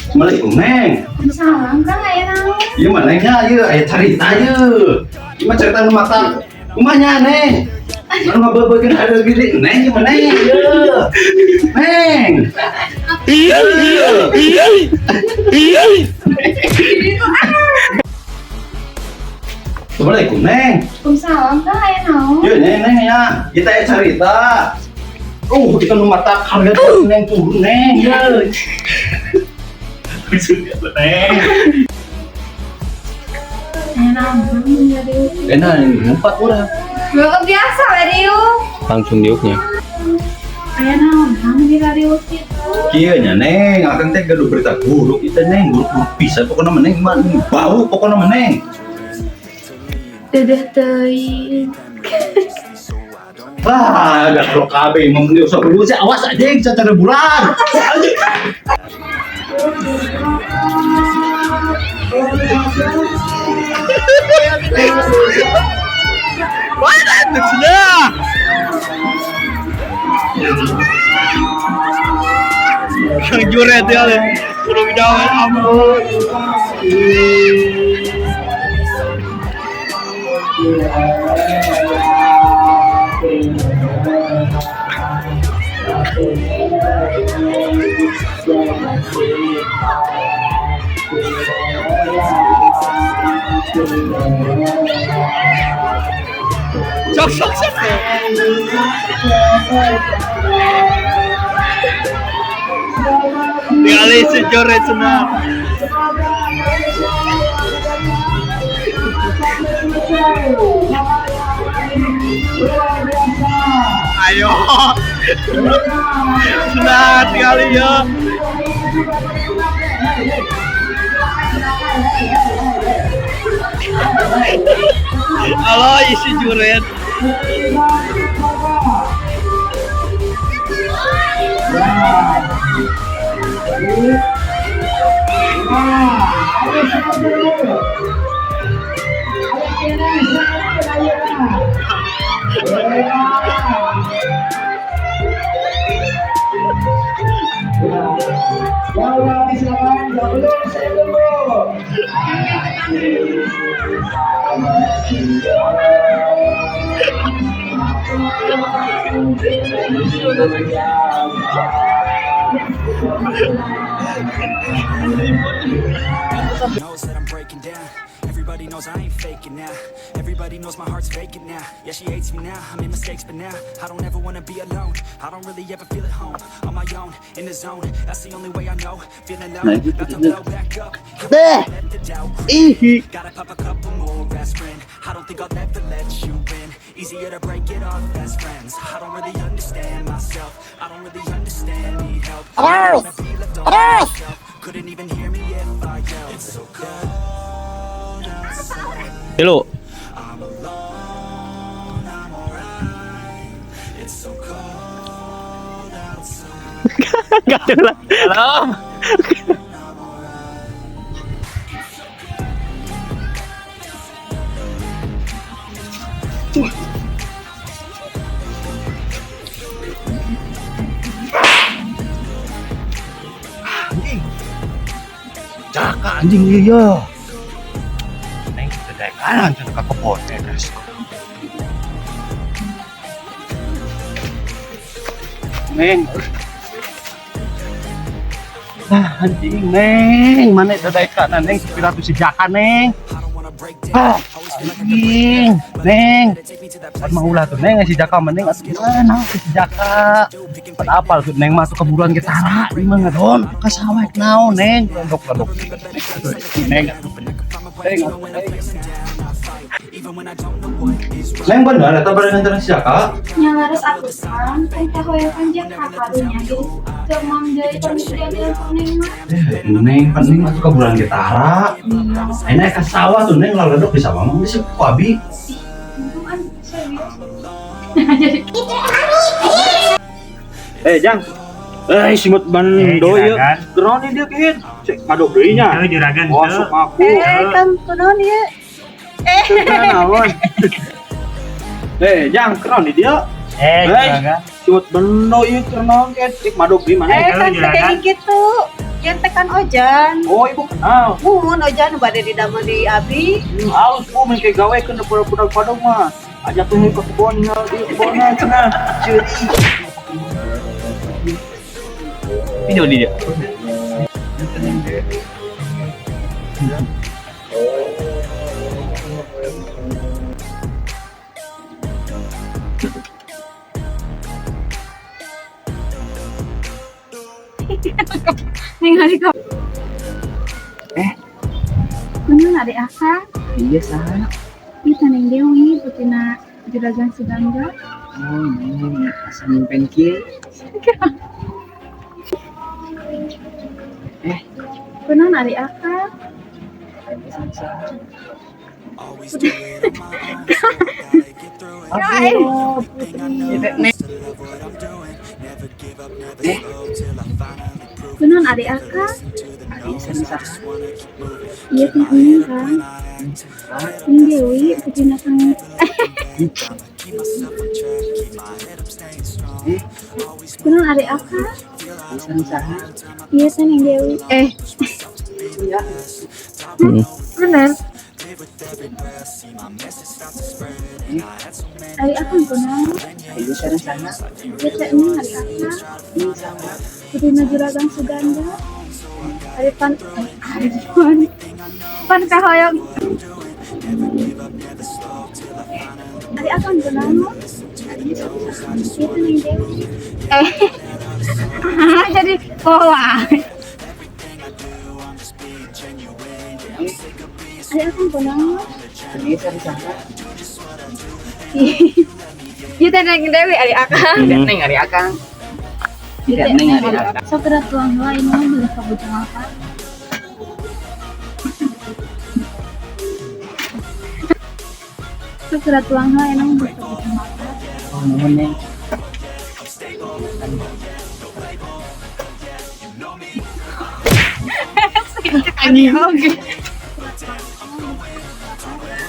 Assalamualaikum, Neng. Salam Kang aya naon? Ieu mah Neng nya ieu aya carita ieu. Ieu mah carita nu mata kumanya Neng. Anu ngabebekeun harga diri Neng ieu mah Neng ieu. Neng. Iya iya iya. Assalamualaikum, Neng. Waalaikumsalam Kang aya naon? Ieu Neng Neng ya, kita aya carita. Kita nu mata harga diri Neng turun Neng. Ieu. Neng. Aya naon Kang dari Enak, empat orang. Biasa we diuk. Langsung diuknya. Aya naon Kang di diuk kitu? Kieu nya Neng, akang teh gaduh berita buruk ieu teh Neng, buruk-buruk pisan pokona mah Neng, mah bau pokona mah Neng. Dedeh teuing. Wah, gaduh kabeh mah mending usah dulu sih, awas anjing cacara bulan. Cenah. Kang Juret ya le. Kudu jawab ampun. Sok sok sok. Tinggal si Juret cenah. Ayo. Cenah tinggal ya. Halo isi Juret. Knows that I'm breaking down. Everybody knows I ain't faking now. Everybody knows my heart's vacant now. Yeah, she hates me now. I made mistakes, but now I don't ever wanna be alone. I don't really ever feel at home. On my own, in the zone. That's the only way I know. Feeling low, Nah, itu about to itu. blow back up. Deh. Let the doubt creep. Ih. Gotta pop a couple more aspirin. I don't think I'll ever let you in. Easier to break it off best friends. I don't really understand myself. I don't really understand, need help. I don't wanna be left on myself. Couldn't even hear me if I yelled. It's so cold outside. Tilu. I'm alone, I'm alright. It's so cold outside. Gak jelas. Salam. Anjing. Jaka anjing iya. Neng kita kanan cenah ka kebon guys. Neng. Nah, anjing neng, mana dadaekan neng sepira tuh si Jaka neng. Ah, anjing, neng. Pan mah ulah tuh neng si Jaka mending atuh nah si Jaka. Pan apal tuh neng mah tuh keburuan ge tara ieu mah ngadon ka sawah naon neng, lodok-lodok. Neng. Neng. Neng bener eta bade nganteran si Jaka? Nya laras atuh Kang, teh teh hoyong Jaka karunya ge teu mang deui permisi diambil ku Neng mah. Eh, neng pan neng mah tuh keburuan ge tara. Enak ka sawah tuh neng laledok di sawah mah geus ku abi. Untung an serius. Jadi Eh, Jang. Eh, simut bando ieu. Geron dia kieu. Cek madog deui nya. Henteu juragan Oh, henteu. sok aku. Eh, kan kunaon ieu? Teu naon. Eh, Jang, keron di dia. Eh, Eh, juragan. simut bendo ieu keur naon kieu? Cek madog deui mana? Eh, kan juragan. kayak gitu. Yang tekan Ojan. Oh, ibu kenal. Muhun Ojan nu bade didamel di abi. Halus bu, main kayak gawe kan budak-budak padong mah. Ajak tuh ke kebon nya, di kebonnya cenah. Ceuri. Video dia. Ningali ka. Eh. Kunaon ari Akang? Iya saha? Ieu teh Neng Dewi putrina Juragan Suganda. Oh, neng asa nyimpen kieu. Eh, Kunaon ari Akang? saha? Always do it on my own, so I gotta get through it. Aduh, Everything I know is to love what I'm doing. Never give up, never slow till I finally prove it. Kunaon ari Akang? Listen to the Ari no's, sareng I saha? just wanna keep moving. Ieu Keep teh my Neng head up Kang. when I act. Get up, Neng that's a Dewi fact. putrina Kang. Never looking back. I'ma keep myself on track. Keep my head up, staying strong. Eh, Always Kunaon moving ari on. Akang? Feel I ari don't sareng saha? belong. Tell my Ieu thoughts teh to Neng move Dewi. along. Eh, Push myself to be the Iya. best. Top of Hmm. no bener. regrets. Live with every breath. See my message start to spread. And I had so many Ari Akang dreams. kunaon? Then you Ari hit your sareng saha? teens. Life ain't Ieu teh really Neng what ari it seems. Akang. Try to Ini find out saha? what Putrina Juragan Suganda. so I gotta Ari pan get through eh it. ari pan Everything I know pan is to love kahoyong. what I'm doing. Never give up, never slow till I finally Ari Akang kunaon? never listen to the Ari sareng no's. saha? I just Ieu teh wanna Neng keep Dewi. moving. Yeah, Eh, I put out all this art. jadi pola. Everything I do, I'm just being genuine. Yeah, I'm Eh, sick of being Ari Akang screwed. kunaon? My own ari adrenaline. sareng saha? Yeah, I do just what I do, and I hope you let me in. Ieu teh Neng Dewi ari Akang. Hmm. Neng ari Akang. Ieu Tidak teh neng Neng ari ari Akang. Akang. Sok geura tuang heula ieu mah meuli ka bujang apa. Sok geura tuang heula ieu mah meuli ka bujang apa. Oh, nuhun neng. Anjing oge.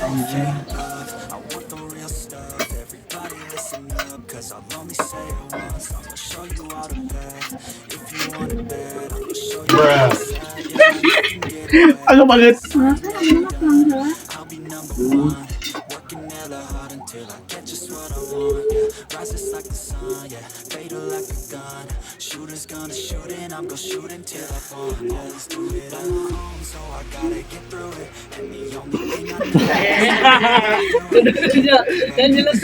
I want the real stuff. Everybody listen up, cause I'll only say it once. I'ma show you all the path. If you want it bad, I'ma show you how it's sad. Yeah, you can get it back. Agak banget. Heeh, kan ayeuna mah tuang heula. I'll be number one. Working hella hard until I get just what I want. Yeah, rises like the sun, yeah, fatal like a gun. Shooters gonna shoot and I'm gonna shoot until I fall. Always do it on my own, so I gotta get through it. And the only thing I know Dan jelas.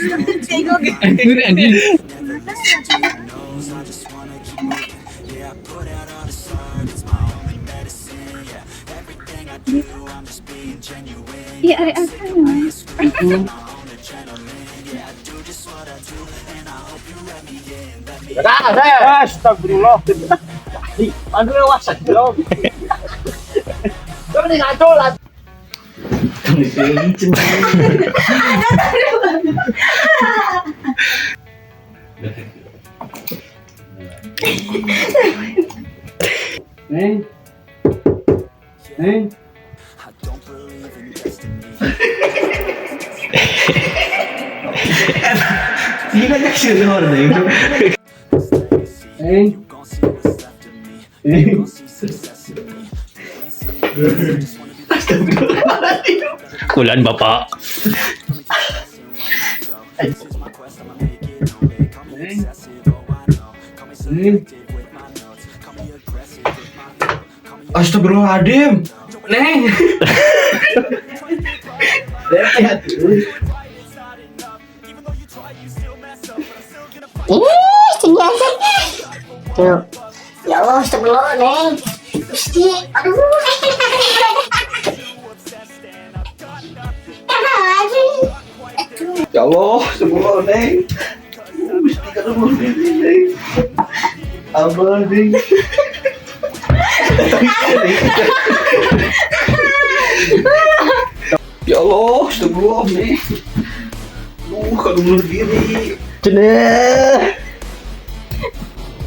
Anjir anjing. never listen to the no's. I just wanna keep moving. Yeah, I put out all this art. It's my only medicine. Yeah, everything I do, I'm just being genuine. Iya Yeah, ari I'm sick Akang of mah. being screwed. My own adrenaline. Yeah, I do just what I do, and I hope you let me in. Let me in. Astagfirullah. Di, pandu lewasan belum. Kamu nih ngaco lah. Neng. Neng. Gila sih neng. Neng. Neng. Kulan bapak. Neng. Neng. Astagfirullahaladzim. Neng. Ih, senjata. Tuh. Ya Allah, astagfirullah, Neng. Gusti, aduh. Ya Allah, astagfirullah, Neng. Gusti kalau Neng. Abah, Neng. Ya Allah, astagfirullah, Neng. Kalau bunuh diri. Ceneh.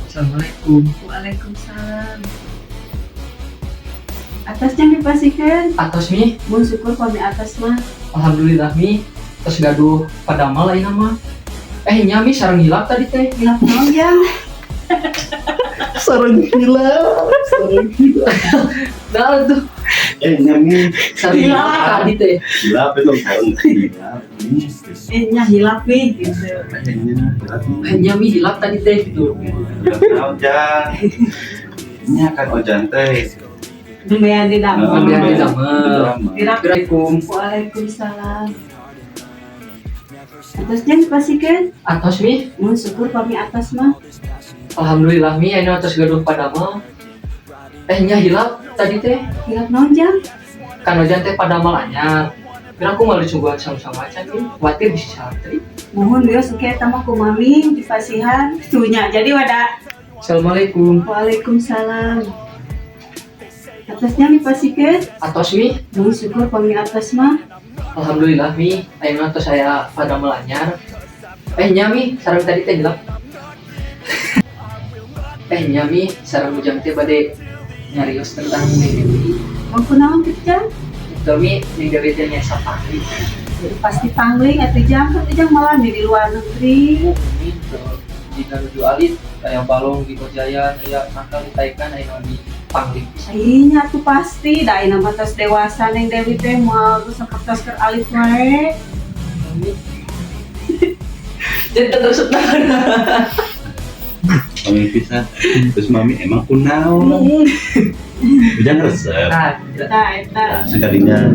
Assalamualaikum. Waalaikumsalam. Atasnya dipastikan. Atas mi. Mun syukur kami atas mah. Alhamdulillah mi. Terus gaduh padamal lain mah. Nya mi sareng hilap tadi teh. Hilap naon jang? Sareng hilap, sareng hilap. Nah tuh. Nya mi sareng hilap tadi teh. Hilap itu sareng hilap. Nya hilap mi gitu. Nya mi hilap tadi teh gitu. Hilap naon jang? Nya kan ojan teh. Nembean di damel. Nembean di damel. Assalamualaikum. Waalaikumsalam. Atasnya dipastikan. Atas mi. Mun syukur kami atas mah. Alhamdulillah mi, ini atas gaduh padamal. Nya hilap tadi teh. Hilap naon jang? Kan ojan teh padamal anyar. Kira aku malu sungguhan sama-sama aja nih. Khawatir bisa santri. Mohon wios engke eta mah ku mami dipasihan. Tunya jadi wadah. Assalamualaikum. Waalaikumsalam. Atasnya dipasikan. Atas mi. Mun syukur kami atas mah. Alhamdulillah mi, ayeuna tos saya padamal anyar. Nya mi, sareng tadi teh hilap. Nya mi, sareng ujang teh bade nyarios tentang Neng Dewi. Mau kunaon kitu jang? Itu mi, Neng Dewi teh nyesa pangling. Pasti pangling atuh jang, kan ujang malah di luar negeri. Mi, jika nuju alit, aya balong di Kojaya, aya mangkal ditaikan aya di pangling. Iya tuh pasti, da ayeuna mah tos dewasa Neng Dewi teh moal sapertos keur alit wae. Jadi terus Mami pisan. Terus mami emang kunaon. Ujang resep. Eta eta. Sekalinya.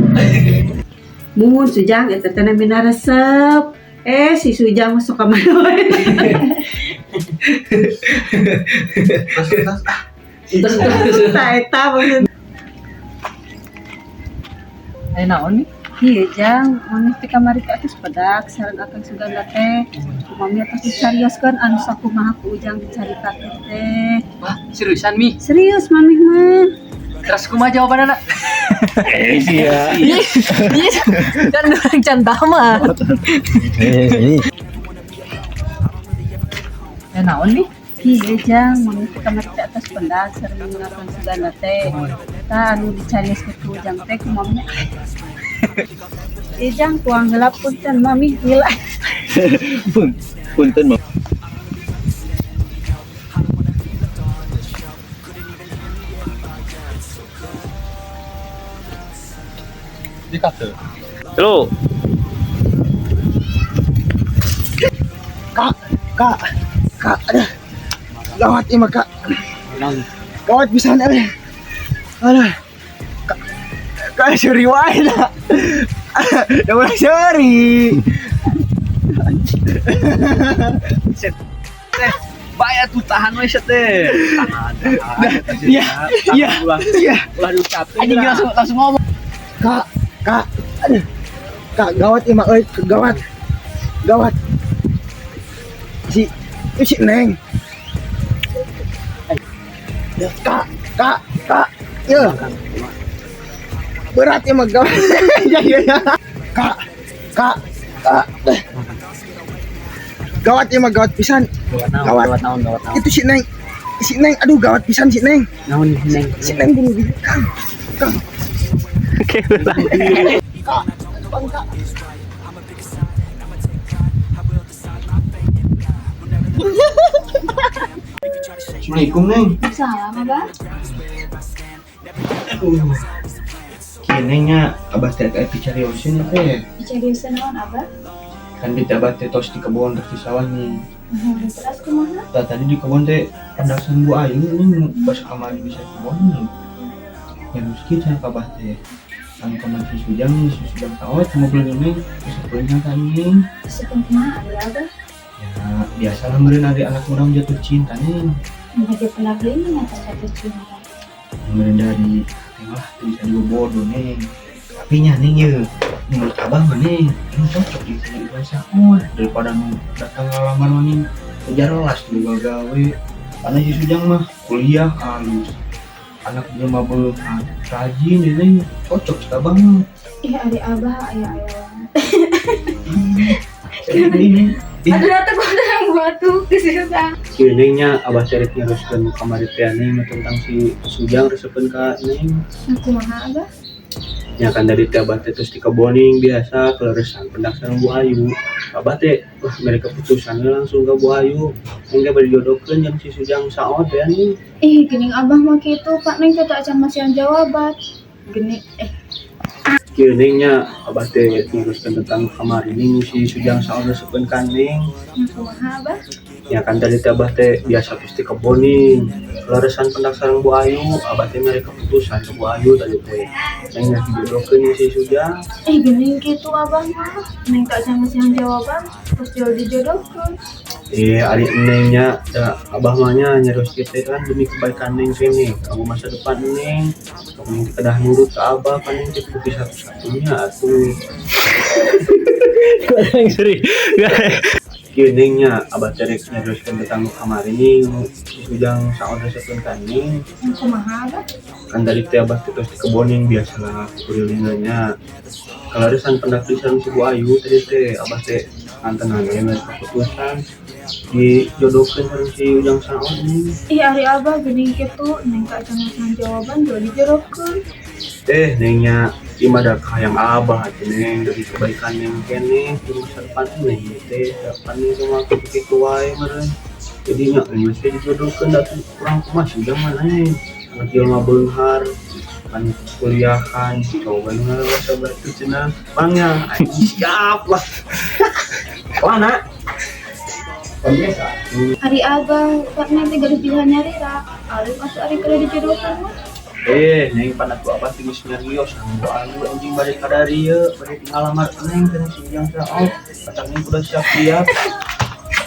Mun Sujang eta teh mina resep. Si Sujang masuk ka mana wae. Terus Eta eta maksud. Aya naon nih? Iya jang, mun ti kamari teh atos pedak sareng akang Suganda teh. Mami atos dicarioskeun anu sakumaha ku Ujang dicaritakeun teh. Wah, seriusan mi? Serius mami mah. Terus kumaha jawabanna? Iya. Iya, kan urang can tamat. Naon nih? Iya jang, mami ti kamari teh atos pedak sareng akang Suganda teh. Tah anu dicarioskeun ku Ujang teh ku mami. Ijang tuang gelap punten mami gila. Punten mami. Dikate. Halo. Kak, kak, kak, aduh. Gawat ini kak. Gawat pisan aduh. Aduh. Kak suri wae dah. Dah mulai suri. Bayar tuh tahan we teh. Tahan. Iya, iya, iya. Ulah diucapkeun. Anjing langsung ngomong. Kak, kak, aduh. Kak gawat imah euy, gawat. Gawat. Si Neng. Kak, kak, kak. Ya. Berat ya mah gawe. Ya ya ya. Kak, kak, kak. Gawat ya mah gawat pisan. Gawat. Gawat naon, gawat naon? Itu si Neng. Si Neng, aduh gawat pisan si Neng. Naon Neng? Si Neng bunuh diri. Kang. Kang. Kak, bang, kak. Assalamualaikum Neng. Salam Abah. Aduh. Kieu Neng nya abah teh aya picarioseun teh. Dicariusan naon Abah? Kan di abah teh tos di kebon terus di sawah nih. Terus kumaha? Tah tadi di kebon teh pendasan Bu Ayu nih pas kamari bisa kebon nih. Ya meski cenah ka abah teh. Kan kamari si Sujang nih, si Sujang tahu mobil ini bisa punya kan nih. Sepun kumaha ari Abah? Ya biasalah meureun ari anak urang jatuh cinta nih. Menjadi pernah beli ini atas jatuh cinta. Meureun dari tengah teu bisa dibodoh nih. Tapi nya nih ye, menurut abah mah nih, ini cocok di sini Iwan Saur daripada nu datang ngalamar mah nih kejar las juga gawe. Karena si Sujang mah kuliah halus, anak jelema beunghar, rajin ini cocok sih abah mah. Ih ari Abah aya aya. Ini Aduh datang orang batu ke sini. Kieu Neng nya abah cari nyaroskeun kamari teh Neng tentang si Sujang resepeun ka Neng. Kumaha Abah? Ya kan dari teh abah teh terus di keboning biasa keleresan pendak sareng Bu Ayu. Abah teh wah mere keputusan langsung ke Bu Ayu. Engke bade dijodohkeun jeung si Sujang saot ya nih. Ih geuning Abah mah kitu Pak Neng teh acan masihan jawaban. Geuning Kieu Neng nya abah teh nyaroskeun tentang kamari ning si Sujang saot resepeun ka Neng. Kumaha Abah? Ya kan tadi teh abah teh biasa terus di keboning keleresan pendak sareng Bu Ayu. Abah teh mere keputusan ke Bu Ayu tadi teh. Neng geus dijodohkeun jeung si Sujang. Ih geuning kitu Abah mah. Neng teh acan masihan jawaban terus jauh dijodohkeun. Ari Neng nya da abah mah nya nyarios kieu teh kan demi kebaikan Neng kene, kanggo masa depan Neng. Sok Neng teh kedah nurut ka abah kan Neng teh putri satu-satunya atuh. Yang seri. Kieu Neng nya abah teh rek nyarioskeun tentang kamari nih si Sujang saon resepeun ka Neng. Kumaha Abah? Kan dari teh abah teh tos di keboning biasalah kulilingan nya. Kaleresan pendak pisan si Bu Ayu tadi teh abah teh ngantenan we mere keputusan dijodohkeun sareng si Ujang saon nih. Ih ari Abah geuning kitu Neng teh acan masihan jawaban jauh dijodohkeun. Neng nya ieu mah da kahayang abah atuh Neng demi kebaikan Neng keneh di masa depan Neng teh depan Neng kumaha kitu wae meureun. Jadi nya geus teh dijodohkeun da atuh kurang kumaha si Ujang mah Neng. Anak jelema beunghar kan kuliahan coba nu rasa batu cenah bangnya siap lah. Mana? Ari Abah Pak Neng teh gaduh pilihan nyarira. Alif atuh ari kudu dijodohkeun mah. Neng pan atuh abah teh geus nyarios sareng Bu Ayu anjing bade ka darieu bade ngalamar Neng teh si Ujang saot. Kata Neng kudu siap-siap.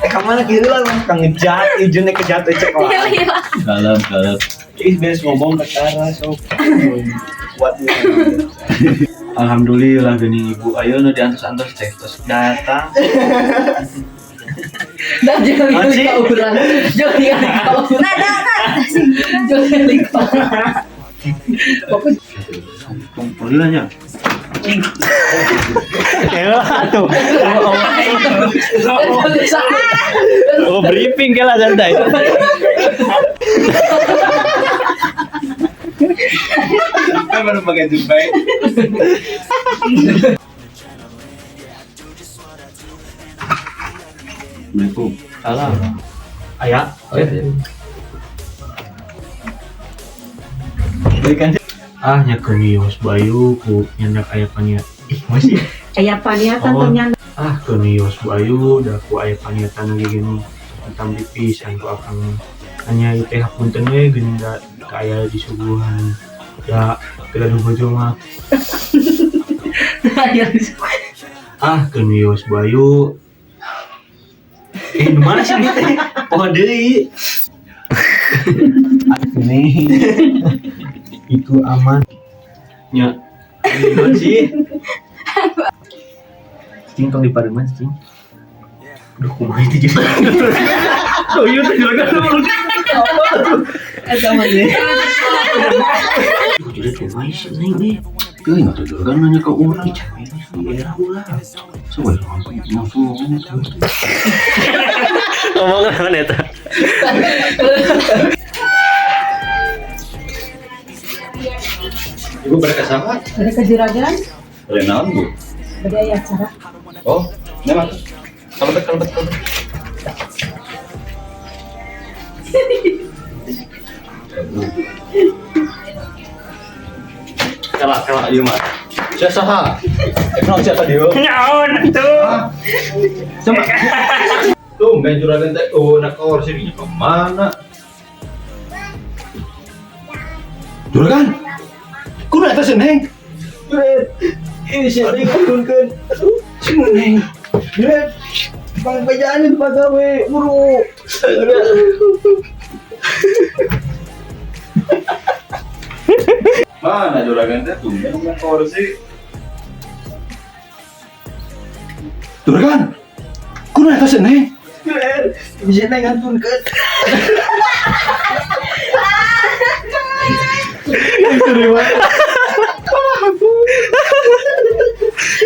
Ka mana kieu lah kang ngejat ieu jeung kejat cek lah. Kalem, kalem. Ih beres ngomong ke Tara sok. Kuat nih. Alhamdulillah geuning ibu ayo nu diantos-antos teh terus datang. Dah jangan lihat ka urang. Jangan lihat ka urang. Nah, nah, nah. Jangan lihat ka urang. Kumpulnya nya. Ya tuh. Oh briefing lah santai. Kita baru pakai jumpai. Assalamualaikum. Salam. Aya. Berikan. Ah nya keur nios Bayu ku nyandak aya paniat. Ih masih. Aya paniatan Oh. tong nyandak. Ah keur nios Bu Ayu da ku aya paniatan lagi gini. Tentang pipisan ku akang. Hanya ieu teh hapunten we geuning da aya disuguhan. Da teu gaduh bojo mah. Ah keur nios Bu Ayu. Nu mana sih ini teh? Poho deui. Nih. Itu aman. Nya. Gimana sih? Cing tong dipareman cing. Aduh kumaha itu jadi. Oh iya, juragan. Eta mah ye. Jadi kumaha sih neng eh? Euy, nggak tuh juragan nanya ke urang. Iya ulah. Coba langsung ngomong. Ngomong naon eta? Ibu pada saha? Bade ka juragan, Bade naon, Bu? Bade aya acara. Oh, ini mah. Kalebet, kalebet, kalebet. Kalah, kalah, ieu mah. Sia saha? Kenal sia tadi yo. Naon atuh? Sama. Tuh, main juragan teh. Oh, nak kursi ini kemana? Juragan. Kudu eta si Neng. Ini siapa yang ngomongkeun? Aduh, Si Neng. Jret. Bang bejaan itu pagawe, buru. Mana juragan teh tumben ngomong kursi. Juragan. Kudu eta si Neng. Jret, bisa neng ngantunkeun.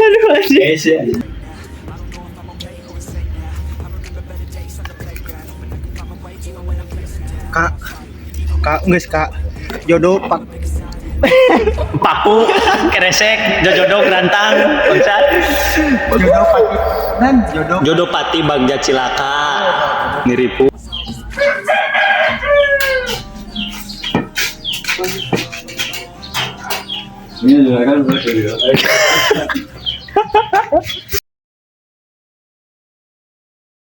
Aduh anjing. Guys ya. Kak, kak, geus kak. Jodoh pak Paku, keresek, jojodok, rantang, loncat. Jodoh pati. Nan jodoh. Jodoh pati bagja cilaka. Ngiripu. Ini juragan udah.